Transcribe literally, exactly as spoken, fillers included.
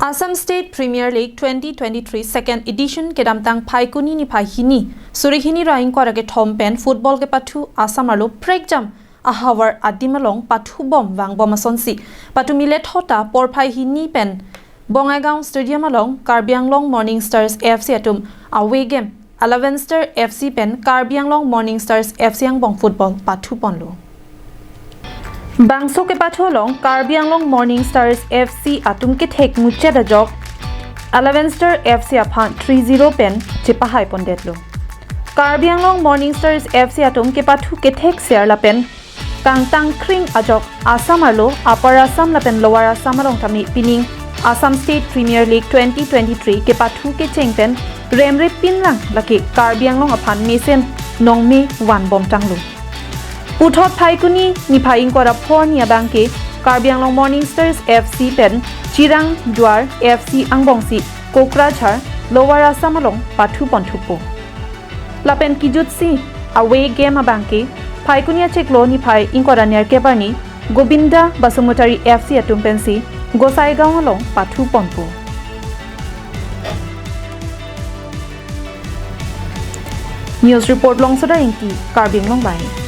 Assam State Premier League twenty twenty-three second edition kedamtang Phaikuni niphai hini, suri hini ra ingkoi ra kethom pen football kepathu Assam arlo prekjam ahavar adim along pathubom vangbom asonsi, patumi lethota porphai hini pen Bongaigaon Stadium along Karbi Anglong Morning Stars F C atum away game Alavenster F C pen Karbi Anglong Morning Stars F C angbong football pathuponlo. Bangso kepathu along Karbi Anglong Morning Stars F C atum kethek muchet ajok Alavenster F C aphan three zero pen chepahaipondetlo. Karbi Anglong Morning Stars F C atum kepathu kethek ser lapen kangtang kring ajok Assam arlo Upper Assam lapen Lower Assam along tame pining Assam State Premier League twenty twenty-three kepathu kecheng pen remre pinlang lake Karbi Anglong aphan mesen nongme vanbomtanglo. Puthot Phaikuni niphai ingkoi ra pho arni abangke Karbi Anglong Morning Stars F C pen Chirang Jowar F C angbongsi Kokrajhar Lower Assam along pathuponthupo. Lapen kejutsi away game abangke Phaikuni achiklo niphai ingkoi ra nerkep arni Gobinda Basumatary F C atum pensi Gosaigaon along pathuponpo. News report Longsoda Ingti, Karbi Anglong Live.